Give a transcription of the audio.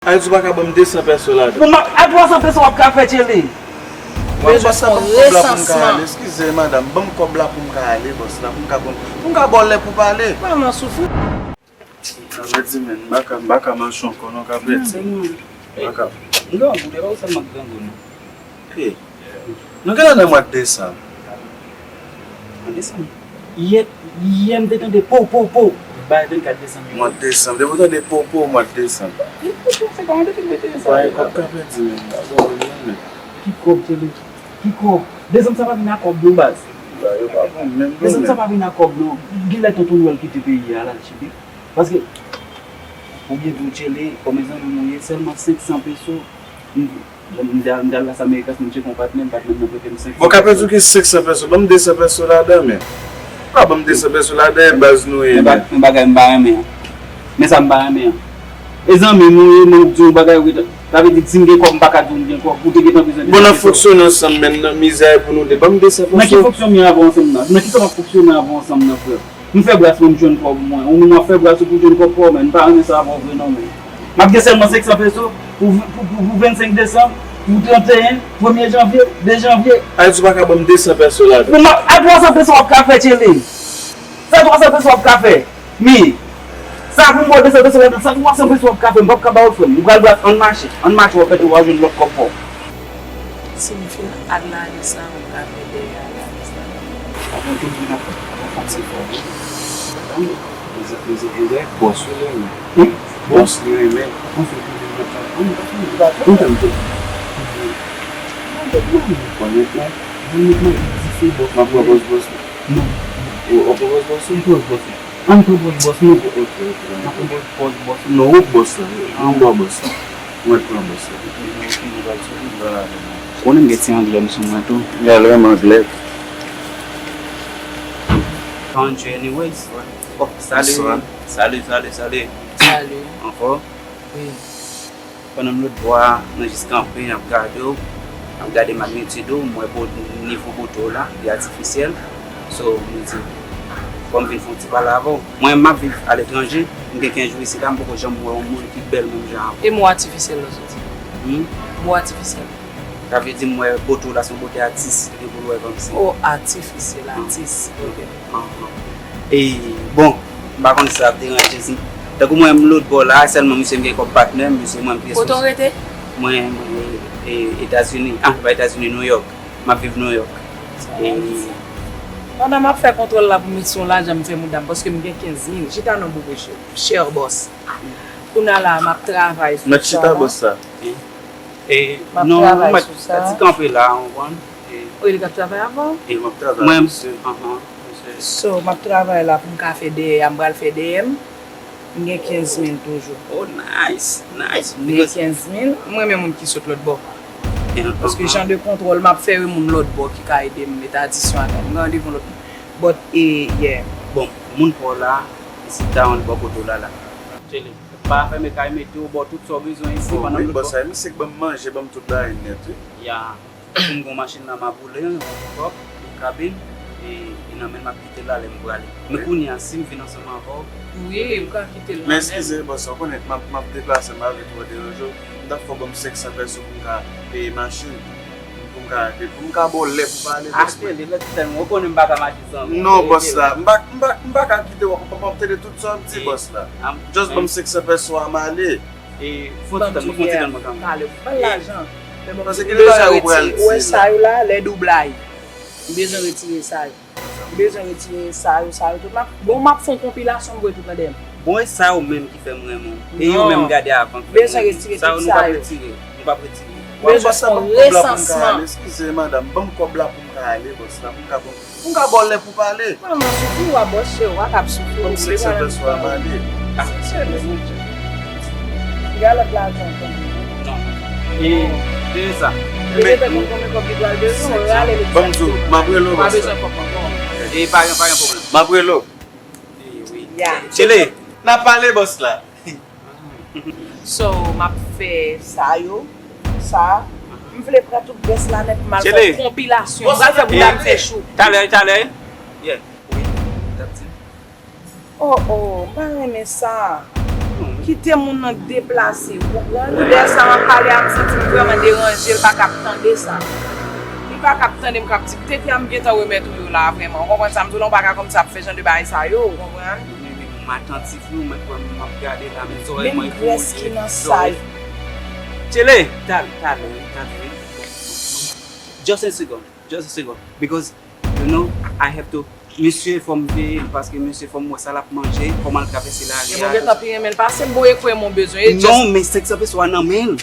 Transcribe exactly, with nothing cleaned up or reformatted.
Ayiti ou pa ka ban m de san pèso ladan. Bon, ma- a twa san pèso w ap ka fè, Tchele. Bòs la, ban m kòb la pou m ka ale. Eskize, madanm, ban m kòb la pou m ka ale, bòs la, pou m ka pran, pou m ka ba w lè pou pale. Vrèman soufri. Sa vle di, men, m pa ka, m pa ka mache ankò, non, Kapèdi. M pa ka. M gen yon bout, e pa ou sèlman k grangou, non. Hey. Nou gen ladan mwa desanm. Mwa desanm? Yè, yè m te tande po, po, po. Bay vennkat desanm yo. Mwa desanm. Depi w tande po, po, mwa desanm. Li po, po, se kòman depi m mete sa? Bay kòb Kapèdi, men. Pa bon, men. Ki kòb, Tchele? Ki kòb? Desanm sa pa vin ak kòb, non, baz. Ba, yo pa bon, menm non, men. Desanm sa pa vin ak kòb, non. Genlè tonton Nwèl kite peyi a, l al Chibi. Paske, oubyen di w, Tchele, kòm zanmi m ou ye, sèlman senk san peso, m, m, m te al, m te al Las Americas, m tcheke yon patnè m, patnè m nan prete m senk san pèso. Bon, Kapèdi, ki senk san pèso, ban m de san pèso ladan, men. Pa ban m de san pèso ladan, e baz nou ye, men. Men ba-, men bagay m pa renmen an. Men sa m pa renmen an. E zanmi m ou ye, men ou di yon bagay, ou gentan, sa vle di, si m gen kòb, m pa ka di w m gen kòb, ou te gentan bezwen de san pèso. Bon, n ap fonksyone ansanm, men nan mizè pou nou de, ban m de san pèso. Nan ki fonksyone avè w ansanm nan? Nan ki sa m ap fonksyone avè w ansanm nan, frè? M fè bras pou m jwenn kòb mwen. Ou menm w ap fè bras ou pou w jwenn kòb pa w, men. M pa renmen sa avè w vre non, men. M ap gen sèlman senk san peso pou, pou, pou, pou vennsenk desanm, pou tranteyen, premye janvye, de janvye. Ayiti ou pa ka ban m de san pèso ladan. Bon, ma- a twa san pèso w ap ka fè, Tchele. Sa twa san pèso w ap ka fè? Men, sa pou m ba w de san pèso ladan, sa twa san pèso w ap ka fè? M p ap ka ba w l, frè m. Ou pral bras, ann mache. Ann mache, w ap fè tou, w a jwenn lòt kòb pa w. Si m fin ak lari sa, ou ka fè dèyè a lari sa. Avan tout moun ap, ap fè ti fò wi. Tande, mezanmi, mezanmi, bòs li renmen. Bòs li renmen. Anfen, tande, mwen pa, mwen pa fini. Mwen fè m tout. Kònèt la, mwen met mwen di se bòs. M ap pran pòz bòs la. Non. Ou, ou pran pòz bòs la? M pran pòz bòs la. Ann pran pòz bòs nou. Ok, ok. N ap pran pòz, pòz bòs nou. Non, ou bòs la. An bò bòs la. Mwen pran bòs la. Ok, nou pral sou li. Konnen m gen ti anglè m sou mwen tou. Gade, renmen anglè. Thank you anyways. Oh, salut. Bonsoir. Salut, salut, salut. Salut. Ankò? Wi. Pandan m lòt bò a, mwen jis kanpe, m ap gade w, m ap gade magnitid ou, m wè bo-, nivo bote w la, li atifisyèl. So, mwen di, fò m vin fè yon ti pale avè w. Mwen, m ap viv aletranje, m gen kenz jou isit la, m poko janm wè yon moun ki bèl menm jan avè w. E mo atifisyèl la w soti? Hmm? Mo atifisyèl. Sa vle di m wè bote w la se yon bote atis, li gen pou l wè kòmsi. Oh, atifisyèl, atis. Ok. Anhan. E, bon, m pa konn si sa ap deranje, si, tankou mwen menm lòt bò la, sèlman misye m gen kòm patnè m, misye mwen m pi responsab. Kote w rete? Mwen, mwen, e, Etazini. Ah, pa Etazini, New York. M ap viv New York. E, pandan m ap fè kontwòl la pou m met sou yon lajan, m fè mouda m, paske m gen kenz mil. Chita non, bobo, chè, chè bòs. Kounye a la, m ap travay sou sa la. Mèt chita, bòs la. E, e, non, ou mèt ti kanpe la, ou konprann? E, wi, li t ap travay avè w? E, m ap travay, mwen, mesye. Anhan, mesye. So, m ap travay la pou m ka fè dèyè a, m pral fè dèyè m. M gen kenz mil toujou. Oh, nice, nice. M gen kenz mil. M renmen moun ki sot lòt bò. Paske jan de kontwòl m ap fè, wi, moun lòt bò ki ka ede m met adisyon a, m gen randevou lòt. But, e, yeah. Bon, moun pa w la, isit la, yon bò kote w la, la. Tchele. Pa fèmen kay, mete w, ba w tout sa w bezwen isi pandan m lòt bò. Wi, bòs la, misye k ban m manje, ban m tout bagay nèt, wi. Ya. Pou m gen yon machin la, m ap woule, yon pikòp, yon kabin, e, e nan men l, m ap kite l la lè m prale. Men kounye a, si m vin ansanm avè w, wi, ou ka kite l la menm. Men eskize, bòs, ou konnen, m ap, m ap deplase, m pa vle twò deranje w. M t ap fè w ban m senk san pèso pou m ka peye machin. Pou m ka, pou m ka ba w lè pou pale, bòs. Achte li, lè ti tèlman, ou konnen m pa ka mache san. Non, bòs la, m pa, m pa, m pa ka kite w, w ap tande tout sa w ap di, bòs la. Just ban m senk san pèso a, m ale. E, fon ti tan, fon ti tan, mwen kanmenm. Pale, ban l lajan. Men bon, m bezwen retire, ou wè sa yo la, lè doublay. M bezwen retire sa yo. M bezwen retire sa yo, sa yo tout. M ap, bon, m ap fè yon konpilasyon, m voye tout nan D M. Bon, e sa yo menm ki fè m renmen w. E yo menm gade avan k fè m renmen w. Sa yo nou p ap retire. Nou p ap retire. Bezwen fè yon resansman. Eskize, madanm, ban m kòb la pou m ka ale, bòs la, pou m ka pran, pou m ka ba w lè pou pale. Vrèman soufri, w a bòs chè, w a k ap soufri. Ban m senk san pèso a, m ale. Senk san pèso. Gen lòt lajan ankò. Non. E, e sa. Li gentan konn konbyen kòb li pral bezwen, w rale l egzakteman. Ban m di w, m ap rele w, bòs la. Pa bezwen kòb ankò. E pa gen, pa gen pwoblèm. M ap rele w. E wi. Tchele. N ap pale, bòs la. So, m ap fè sa yo, sa. M vle pran tout grès la nèt, m al fè yon konpilasyon. M pral fè bouda m fè chou. Talè, talè. Yeah. Wi, w t ap di m. Oh, oh, m pa renmen sa. Non, men Kite moun nan deplase, ou konprann? Lè sa m ap pale a, m santi m vrèman deranje, l pa ka ap tande sa. Li pa ka ap tande m k ap di, tete a m gentan remèt ou yo la, vrèman. Ou konprann sa m di w la, ou pa ka kòmsi ap fè jan de bagay sa yo, ou konprann? Men, men, m atantif wi, ou mèt wè m ap gade la, men zòrèy Menm mwen grès ki nan sa yo. Chele, tale, tale, tale. Just a second, just a second. Because, you know, I have to, mesye, fò m veye l, paske mesye, fò m wè sa l ap manje, kòman l travèse lari E mwen gentan pi renmen l pase m, bon, e kwè mwen bezwen, e just Non, men senk san peso a nan men l.